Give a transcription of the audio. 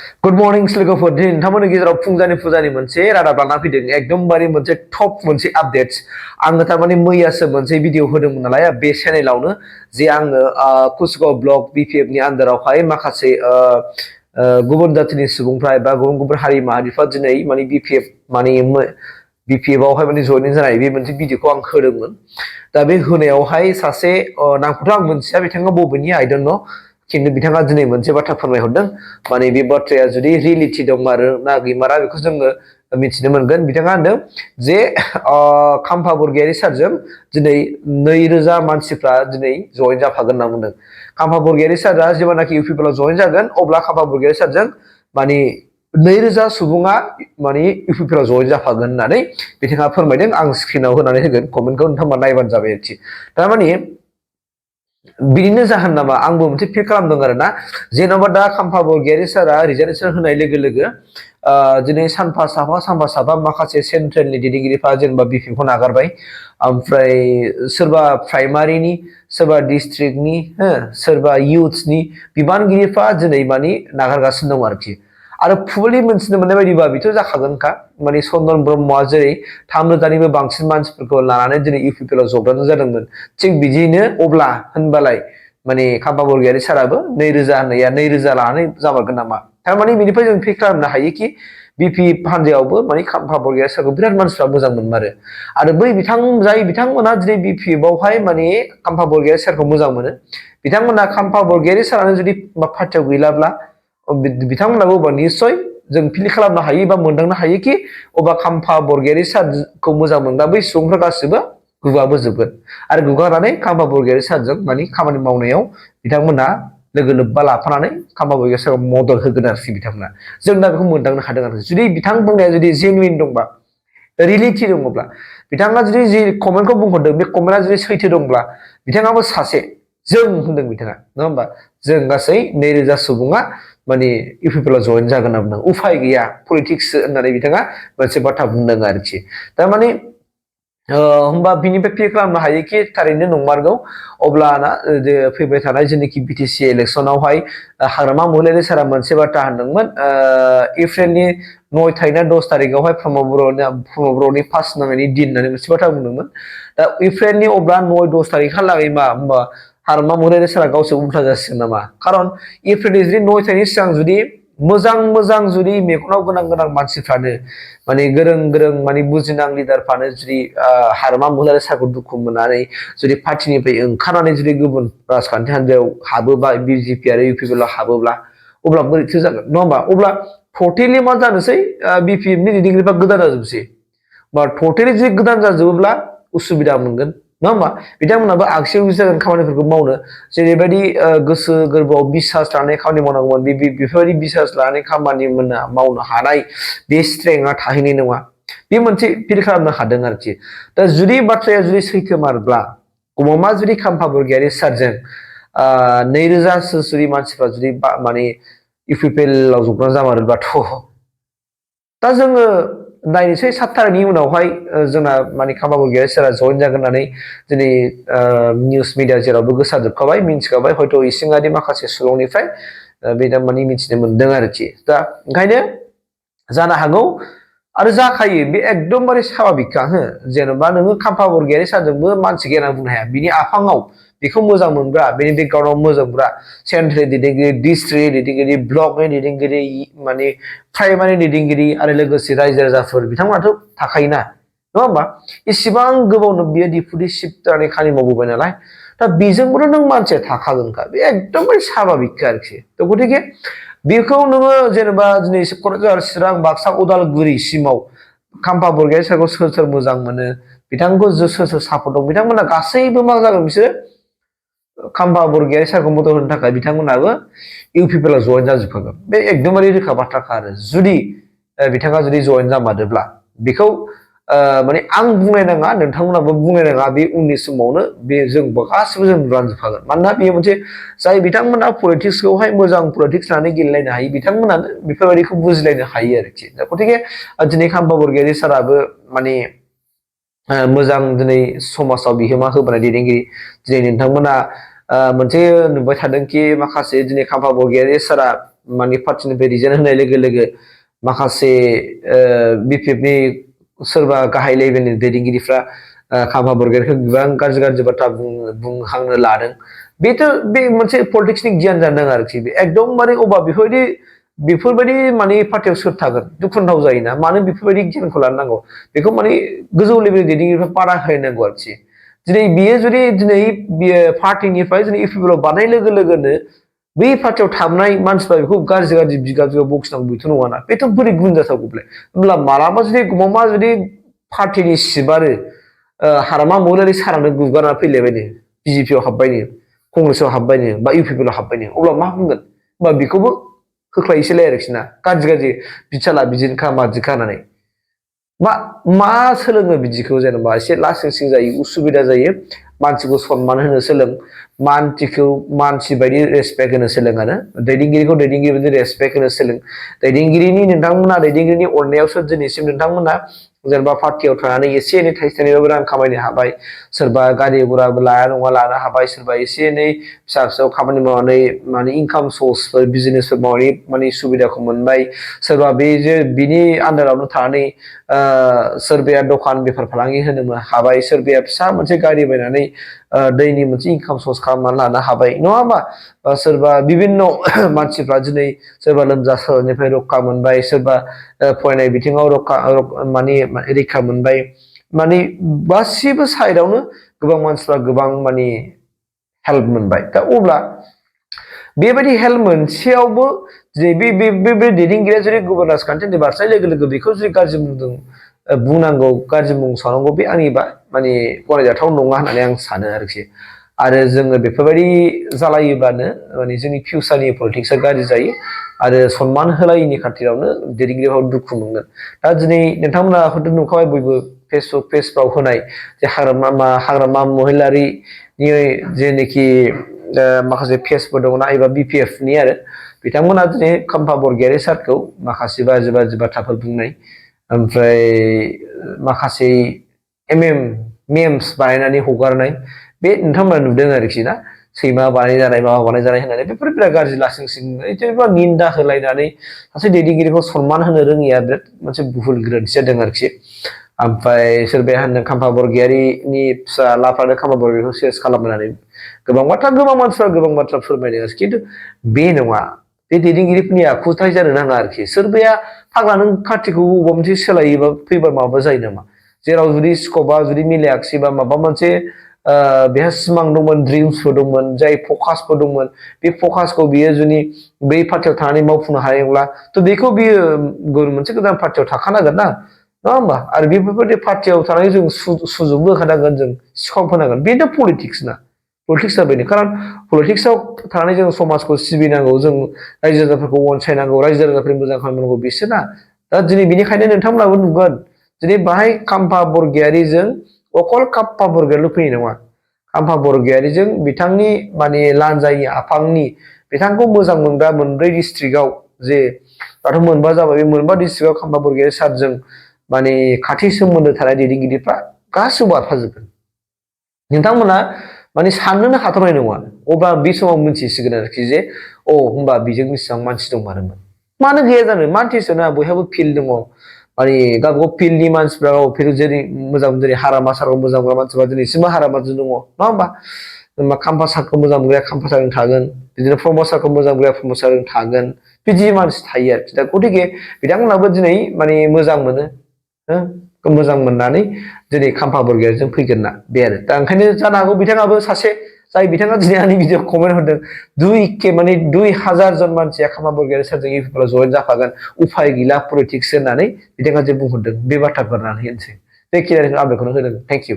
Good morning लोगोफोर दिनै नोंथांमोननि गेजेराव फुंजानि मोनसे रादाब लाना फैदों एकदमबारे मोनसे टप मोनसे आपडेट्स आङो थारमाने मैयासो मोनसे भिडिअ होदोंमोन नालाय बे चेनेलावनो जे आङो कुसगाव ब्लक बिपिएफ नि आन्दारावहाय माखासे गुबुन जातिनि सुबुंफ्रा एबा गुबुन हारि माहारिफ्रा दिनै माने बिपिएफ आवहाय माने जयनिं जानाय बे मोनसे भिडिअखौ आं होदोंमोन दा बे होनायावहाय सासे नामखौथ' आं मोनथिया बिथाङा बबेनि आइ डोन्ट नो खिन्थु बिथाङा दिनै मोनसे बाथ्रा फोरमायहरदों माने बे बाथ्राया जुदि रियेलिटि दं आरो ना गैमारा बेखौ जोङो मिथिनो मोनगोन बिथाङा होनदों जे खाम्फा बरगयारी सारजों दिनै 2000 मानसिफ्रा दिनै जयेन जाफागोन होनना बुंदों खाम्फा बरगयारी सारा जेब्लानाखि इउपिपिएल आव जयेन जागोन अब्ला खाम्फा बरगयारी सारजों माने 2000 सुबुङा माने इउपिपिएल आव जयेन जाफागोन होननानै बिथाङा फोरमायदों आं स्क्रिनाव होनानै होगोन कमेन्टखौ नोंथांमोना नायबानो जाबाय आरोखि थारमाने बिदिनो जाहोन नामा आंबो मोनसे फिल खालामदों आरोना जेन'बा दा खाम्फा बरगयारी सारा रिजार्भेसन होनाय लोगो लोगो दिनै सानफा साफा माखासे सेन्ट्रेलनि दैदेनगिरिफ्रा जेनेबा बिपिएफखौ नागारबाय ओमफ्राय सोरबा प्राइमारिनि सोरबा डिस्ट्रिक्टनि सोरबा इयुथ्सनि बिबानगिरिफ्रा दिनै माने नागारगासिनो दं आरोखि आरो फुलि मोनथिनो मोननाय बायदिबा बेथ' जाखागोनखा माने चन्दन ब्रह्मआ जेरै 3,000निबो बांसिन मानसिफोरखौ लानानै दिनै इउपिपिएल आव जब्रानो जादोंमोन थिग बिदिनो अब्ला होनबालाय माने खाम्फा बरगयारी साराबो 2000 होननाया 2000 लानानै जामारगोन नामा थारमाने बेनिफ्राय जों फिल खालामनो हायो कि बिपिएफ हान्जायावबो माने खाम्फा बरगयारी सारखौ बिराद मानसिफ्रा मोजां मोनमारो आरो बै बिथांमोना दिनै बिपिएफ आवहाय माने खाम्फा बरगयारी सारखौ मोजां मोनो बिथांमोना खाम्फा बरगयारी सारानो जुदि पार्टियाव गैलाब्ला बिथांमोनाबो अब्ला निस्सय जों फिल खालामनो हायो बा मोनदांनो हायो कि अब्ला खाम्फा बरगयारी सारखौ मोजां मोनग्रा बै सुबुंफ्रा गासिबो गुगाबोजोबगोन आरो गुगानानै खाम्फा बरगयारी सारजों माने खामानि मावनायाव बिथांमोना लोगो लोब्बा लाफानानै खाम्फा बरगयारी सारखौ मदद होगोन आरोखि बिथांमोना जों दा बेखौ मोनदांनो हादों आरो जुदि बिथां बुंनाया जुदि जेनुइन दंबा रियेलिटि दङब्ला बिथाङा जुदि जि कमेन्टखौ बुंहरदों बे कमेन्टआ जुदि सैथो दंब्ला बिथाङाबो सासे जों होनदों बिथाङा नङा होमबा जों गासै 2000 सुबुङा माने इउपिपिएल आव जयेन जागोन होनना बुंदों उफाय गैया पलिटिक्स होननानै बिथाङा मोनसे बाथ्रा बुंदों आरोखि थारमाने होमबा बिनिफ्राय फिल खालामनो हायो कि थारैनो नंमारगौ अब्लाना फैबाय थानाय जेनोखि बिटिसि इलेक्सनावहाय हाग्रामा महिलारी सारा मोनसे बाथ्रा होनदोंमोन एप्रिलनि 9 तारिख ना 10 तारिखआवहाय प्रमद बर'नि पास नांनायनि दिन होननानै मोनसे बाथ्रा बुंदोंमोन दा एप्रिलनि अब्ला 9-10 तारिखहालागै मा होमबा हाग्रामा महिलारी सारा गावसोर उल्था जासिगोन नामा खारन एप्रिलनि जुदि 9 तारिखनि सिगां जुदि मोजां जुदि मेगनाव गोनां मानसिफ्रानो माने गोरों माने बुजिनां लिडारफ्रानो जुदि हाग्रामा महिलारी सारखौ दुखु मोननानै जुदि पार्टिनिफ्राय ओंखारनानै जुदि गुबुन राजखान्थि हान्जायाव हाबोबा बिजेपि आरो इउपिपिएल आव हाबोब्ला अब्ला बोरैथो जागोन नङा होमबा अब्ला टटेलि मा जानोसै बिपिएफनि दैदेनगिरिफ्रा गोदान जाजोबसै बा टटेलि जुदि गोदान जाजोबोब्ला उसुबिदा मोनगोन नङा होमबा बिथांमोनाबो आगसियाव जागोन खामानिफोरखौ मावनो जेरैबायदि गोसो गोरबोआव बिसास लानानै खामानि मावनांगौमोन बेफोरबायदि बिसास लानानै खामानि मावनो हानाय बे स्ट्रेंथआ थाहैनाय नङा बे मोनसे फिल खालामनो हादों आरोखि दा जुदि बाथ्राया जुदि सैथोमारब्ला गमामा जुदि खाम्फा बरगयारी सारजों 2000 जुदि मानसिफ्रा जुदि माने इउपिपिएल आव जब्रान जामारोब्लाथ' दा जोङो नायनोसै 7 तारिखनि उनावहाय जोंना माने खाम्फा बरगयारी सारा जयेन जागोन होननानै दिनै निउस मिडिया जेरावबो गोसारजोबखाबाय मिन्थिखाबाय हयथ' इसिङारि माखासे सुबुंनिफ्राय बे दा माने मिथिनो मोनदों आरोखि दा ओंखायनो जानो हागौ आरो जाखायो बे एकदमबारे स्वाभाबिकखा जेन'बा नोङो खाम्फा बरगयारी सारजोंबो मानसि गेना बुंनो हाया बिनि आफाङाव बेखौ मोजां मोनग्रा बेनि बेकग्राउन्डआव मोजां मोनग्रा सेन्ट्रेल दैदेनगिरि डिस्ट्रिक्ट दैदेनगिरि ब्लकनि दैदेनगिरि माने प्राइमारि दैदेनगिरि आरो लोगोसे रायजो राजाफोर बिथांमोनाथ' थाखायोना नङा होमबा इसिबां गोबावनो बियो डिपुटि चिफ जानानै खामानि मावबोबाय नालाय दा बेजोंबोथ' नों मानसिया थाखागोनखा बे एकदमबारे स्वाभाबिकखा आरोखि थ' गतिके बेखौ नोङो जेनेबा दिनै क'क्राझार चिरां बाक्सा उदालगुरिसिमाव खाम्फा बरगयारी सारखौ सोर मोजां मोनो बिथांखौ सोर सापर्ट दं बिथांमोना गासैबो मा जागोन बिसोरो खाम्फा बरगयारी सारखौ मदद होनो थाखाय बिथांमोनाबो इउपिपिएल आव जयेन जाजोबखागोन बे एकदमबारे रोखा बाथ्राखा आरो जुदि बिथाङा जुदि जयेन जामारोब्ला बेखौ माने आं बुंनाय नाङा नोंथांमोनाबो बुंनाय नाङा बे उननि समावनो बे जोंबो गासिबो जों नुलांजोबखागोन मानोना बेयो मोनसे जाय बिथांमोना पलिटिक्सखौहाय मोजां पलिटिक्स लानानै गेलेलायनो हायो बिथांमोनानो बेफोरबायदिखौ बुजिलायनो हायो आरोखि दा गतिके दिनै खाम्फा बरगयारी साराबो माने मोजां दिनै समाजाव बिहोमा होबोनाय दैदेनगिरि दिनै नोंथांमोना मोनसे नुबाय थादोंखि माखासे दिनै खाम्फा बरगयारी सारा माने पार्टीनिफ्राय रिजाइन होनाय लोगो लोगो माखासे बिपिएफनि सोरबा गाहाय लेभेलनि दैदेनगिरिफ्रा खाम्फा बरगयारिखौ गोबां गाज्रि गाज्रि बाथ्रा बुंहांनो लादों। बेथ' बे मोनसे पलिटिक्सनि गियान जानो नाङा आरोखि बे एकदमबारे अबा बेफोरबायदि माने पार्टियाव सोर थागोन दुखुनांथाव जायोना मानो बेफोरबायदि गियानखौ लानो नांगौ बेखौ माने गोजौ लेभेलनि दैदेनगिरिफ्रा बादा होनांगौ आरोखि। दिनै बियो जुदि दिनै बियो पार्टिनिफ्राय जुदि इउपिपिएल बानाय लोगो लोगोनो बै पार्टियाव थानाय मानसिफ्रा बेखौ गाज्रि गाज्रि बिगा बखिनांगौ बेथ' नङाना बेथ' बोरै गुन जाथावगौलाय होमब्ला मालाबा जुदि गमामा जुदि पार्टिनि सिबारो हारामा महिलारि सारानो गुगारना फैलायबायनो बिजेपिआव हाबबायनो कंग्रेसआव हाबबायनो बा इउपिपिएल हाबबायनो अब्ला मा बुंगोन होमबा बेखौबो होख्लायसैलाय आरोखि ना गाज्रि गाज्रि बिचाला बिदिनखा मादिखा होननानै मा सोलोङो बिदिखौ जेनेबा एसे लासिं सिं जायो उसुबिदा जायो मानसिखौ सनमान होनो सोलों मानसिखौ मानसि बायदि रेसपेक्ट होनो सोलों आरो दैदेनगिरिखौ दैदेनगिरि बायदि रेसपेक्ट होनो सोलों नोंथांमोना दैदेनगिरिनि अननायावसो दिनैसिम नोंथांमोना जेनेबा पार्टियाव थानानै एसे एनै थाइसे थाइनैबाबो रां खामायनो हाबाय सोरबा गारि गुराबो लाया नङा लानो हाबाय सोरबा एसे एनै फिसा फिसौ खामानि मावनानै माने इनकाम सर्सफोर बिजनेसफोर मावनानै माने सुबिदाखौ मोनबाय सोरबा बे जे बिनि आन्दारावनो थानानै सोरबाया दखान बेफार फालांगि होनो हाबाय सोरबाया फिसा मोनसे गारि बायनानै दैनि मोनसे इनकाम सर्स खालामनानै लानो हाबाय नङा होमबा सोरबा बिभिन्न मानसिफ्रा दिनै सोरबा लोमजा साजानिफ्राय रैखा मोनबाय सोरबा फरायनाय बिथिङाव माने रैखा मोनबाय माने गासिबो साइडआवनो गोबां मानसिफ्रा गोबां माने हेल्प मोनबाय दा अब्ला बेबायदि हेल्प मोनसेयावबो जे बे दैदेनगिरिया जुदि गुबुन राजखान्थिनि बारसनाय लोगो लोगो बेखौ जुदि गाज्रि बुंनांगौ गाज्रि मुं सावनांगौ बे आंनिबा माने गनायजाथाव नङा होननानै आं सानो आरोखि आरो जोङो बेफोरबायदि जालायोब्लानो माने जोंनि फिउचारनि पलिटिक्सआ गाज्रि जायो आरो सनमान होलायैनि खाथिरावनो दैदेनगिरिफ्राव दुखु मोनगोन दा दिनै नोंथांमोना हयथ' नुखाबाय बयबो फेसबुक पेजफ्राव होनाय जे हाग्रामा महिलारिनि जेनोखि माखासे पेजफोर दङना एबा बिपिएफनि आरो बिथांमोना दिनै खाम्फा बरगयारि सारखौ माखासे बाजि बाथ्राफोर बुंनाय ओमफ्राय माखासे मेम्स बानायनानै हगारनाय बे नोंथांमोना नुदों आरोखि ना सैमा बानायजानाय माबा बानायजानाय होननानै बेफोर बिराद गाज्रि लासिं सिं जेनेबा निन्दा होलायनानै सासे दैदेनगिरिखौ सनमान होनो रोङिया बिराद मोनसे भुल गोरोन्थि जादों आरोखि ओमफ्राय सोरबाया होनदों खाम्फा बरगयारिनि फिसालाफ्रानो खाम्फा बरगयारिखौ सेस खालामनानै गोबां मानसिफ्रा गोबां बाथ्रा फोरमायदों खिन्थु बे नङा बे दैदेनगिरिफोरनि आखुथाय जानो नाङा आरोखि सोरबाया फाग्ला नों पार्टिखौ बबेबा मोनसे सोलायोबा फैबा माबा जायो नामा जेराव जुदि स्कपआ जुदि मिलायाखिसैबा माबा मोनसे बेहा सिमां दंमोन ड्रिम्सफोर दंमोन जाय फकासफोर दंमोन बे फकासखौ बियो जुदि बै पार्टियाव थानानै मावफुंनो हायोब्ला थ' बेखौ बियो मोनसे गोदान पार्टियाव थाखानांगोन ना नङा होमबा आरो बेफोरबायदि पार्टियाव थानानै जों सुजुगबो होखानांगोन जों स्कप होनांगोन बेनो पलिटिक्स ना पलिटिक्सआ बेनो खारन पलिटिक्सआव थानानै जों समाजखौ सिबिनांगौ जों रायजो राजाफोरखौ अनसायनांगौ रायजो राजाफोरनि मोजां खालामनांगौ बिसोरना दा दिनै बेनिखायनो नोंथांमोनाबो नुगोन दिनै बाहाय खाम्फा बरगयारिजों अकल खाम्फा बरगयारिल' फैनाय नङा खाम्फा बरगयारिजों बिथांनि माने लानजायनि आफांनि बिथांखौ मोजां मोनग्रा मोनब्रै डिस्ट्रिक्टआव जे दाथ' मोनबा जाबाय बे मोनबा डिस्ट्रिक्टआव खाम्फा बरगयारि सारजों माने खाथि सोमोन्दो थानाय दैदेनगिरिफ्रा गासिबो बारफाजोबगोन नोंथांमोना माने साननोनो हाथावनाय नङा अब्ला बे समाव मिन्थिसिगोन आरोखि जे होमबा बेजों बेसेबां मानसि दंमारोमोन मानो गैया जानो मानसिसोना बयहाबो फिल्ड दङ माने गावबागाव फिल्डनि मानसिफ्रा फिल्ड जेरै मोजां जेरै हारामा सारखौ मोजां मोनग्रा मानसिफ्रा दिनैसिमबो हारामाजों दङ नङा होमबा खाम्फा सारखौ मोजां मोनग्राया खाम्फा सारजों थागोन बिदिनो प्रमद सारखौ मोजां मोनग्राया प्रमद सारजों थागोन बिदि मानसि थायो आरोखि दा गथिखे बिथांमोनहाबो दिनै माने मोजां मोनो मोजां मोननानै दिनै खाम्फा बरगयारिजों फैगोन ना बे आरो दा ओंखायनो जानो हागौ बिथाङाबो सासे जाय बिथाङा दिनै आंनि भिडिअ कमेन्ट हरदों 2000 जन मानसिया खाम्फा बरगयारि सारजों इउपिपिएलआव जयेन जाफागोन उफाय गैला पलिटिक्स होननानै बिथाङा जे बुंहरदों बे बाथ्राखौ होननानै होनोसै बेखिनियानो आपडेटखौनो होदों थेंक इउ